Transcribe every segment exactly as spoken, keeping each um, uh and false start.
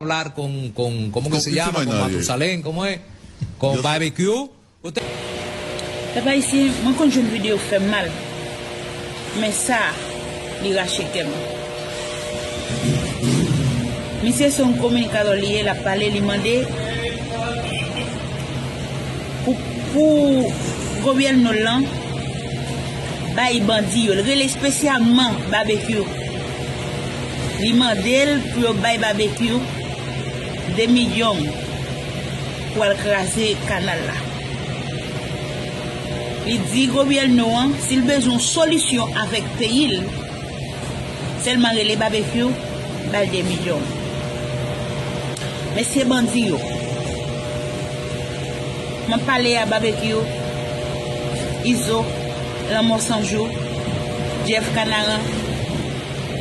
hablar con, con, ¿cómo que se llama? Con Matusalén, ¿cómo es? Con Barbecue. Pèp ayisyen, mwen konn jwenn videyo fè m mal. Men sa, li rache kè m. Misye se yon kominikatè li ye, l ap pale, li mande pou, pou gobyèno l lan bay bandi yo. L rele espesyalman Babekyou. Li mande l pou yo bay Babekyou de milyon pou al kraze kanal la. Li di gobyèno an, si l bezwen yon solisyon avèk peyi l, sèlman rele Babekyou, ba l de milyon. Mesye bandi yo, m ap pale a Babekyou, Izo, Lanmò Sanjou, Jeff Kanaran,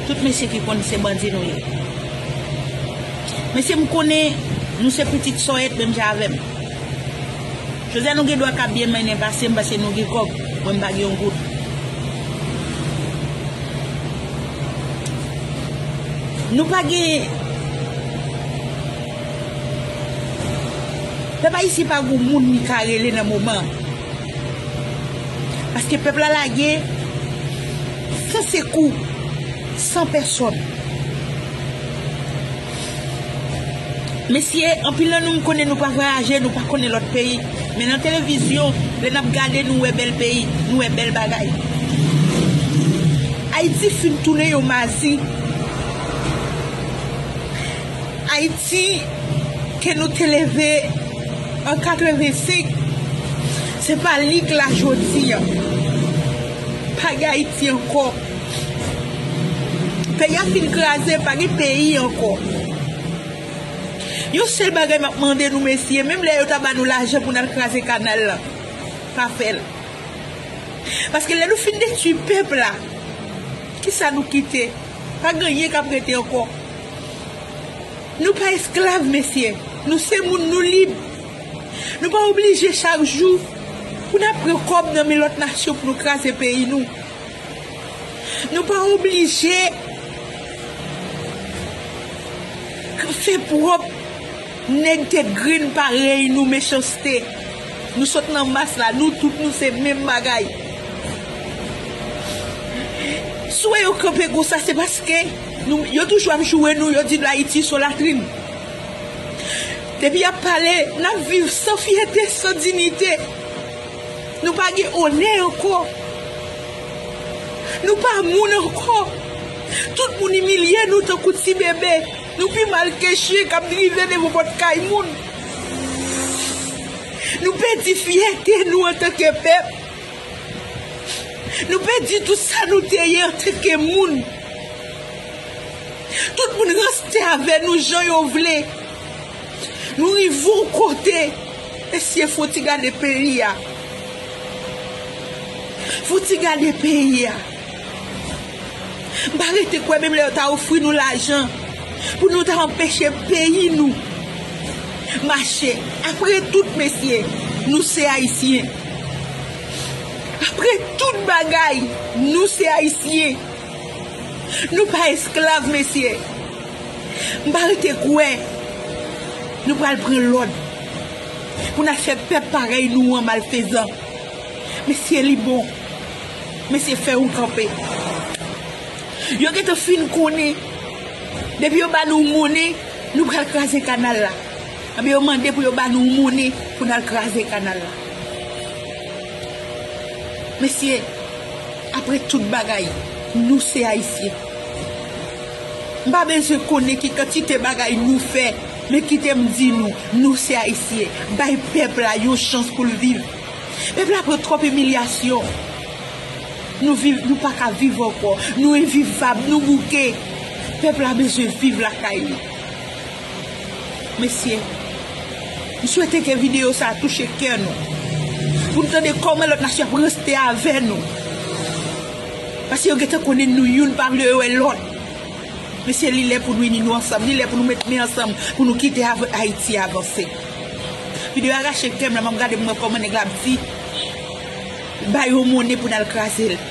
tout mesye ki konn se bandi nou ye. Mesye, m konnen nou se pitit sòyèt menm jan avè m. Jodi a nou gen dwa ka byen mennen pase m paske nou gen kòb, mwen m pa gen yon goud. Nou pa gen, pèp ayisyen pa gen moun li ka rele nan moman. Paske pèp la lage san sekou, san pèsòn. Mesye, anpil nan nou m konnen nou pa vwayaje, nou pa konnen lòt peyi. Men nan televizyon, lè n ap gade, nou wè bèl peyi, nou wè bèl bagay. Ayiti fin tounen yon mazi. Ayiti ke nou te leve an katrevensenk, se pa li k la jodi a. Pa gen Ayiti ankò. Peyi a fin kraze, pa gen peyi ankò. Yon sèl bagay m ap mande nou, mesye, menm lè yo ta ba nou lajan pou n al kraze kanal la, pa fè l. Paske lè nou fin detwi pèp la, kisa nou kite? Pa gen anyen k ap rete ankò. Nou pa esklav, mesye. Nou se moun, nou lib. Nou pa oblije chak jou pou n ap pran kòb nan men lòt nasyon pou nou kraze peyi nou. Nou pa oblije fè pwòp nèg tèt grenn parèy nou mechanste. Nou sot nan mas la, nou tout nou se menm bagay. Si w wè yo kanpe konsa, se paske nou, yo toujou ap joure nou, yo di Ayiti se yon latrin. Depi y ap pale, n ap viv san fyète, san diyite. Nou pa gen onè ankò. Nou pa moun ankò. Tout moun imilye nou tankou ti bebe. Nou pi mal ke chen k ap drive devan pòt kay moun. Nou pèdi fyète nou antanke pèp. Nou pèdi tout sa nou te ye antanke moun. Tout moun ranse avè nou jan yo vle. Nou rive yon kote, mesye, fò w ti gade peyi a. Fò w ti gade peyi a. M pa rete kwè menm lè yo ta ofri nou lajan pou nou ta anpeche peyi nou mache. Apre tout, mesye, nou se Ayisyen. Apre tout bagay, nou se Ayisyen. Nou pa esklav, mesye. M pa rete kwè nou pral pran lòd pou n al fè pèp parèy nou an malfezan. Mesye, li bon. Mesye, fè yon kanpe. Yo gentan fin konnen, depi yo ba nou monnen, nou pral kraze kanal la. Anben, yo mande pou yo ba nou monnen pou n al kraze kanal la. Mesye, apre tout bagay, nou se Ayisyen. M pa bezwen konnen ki kantite bagay nou fè, men kite m di nou, nou se Ayisyen. Bay pèp la yon chans pou l viv. Pèp la pran twòp imilyasyon. Nou viv, nou pa ka viv ankò. Nou envivab, nou bouke. Pèp la bezwen viv lakay li. Mesye, m swete ke videyo sa a touche kè nou. Pou n tande kòman lòt nasyon ap ranse avè nou. Paske yo gentan konnen nou youn pa vle wè lòt. Mesye, li lè pou nou ini nou ansanm, li lè pou nou met men ansanm, pou nou kite av-, Ayiti avanse. Videyo a rache kè m la, m ap gade pou m wè kòman nèg la ap di, ba yo monnen pou n al kraze l.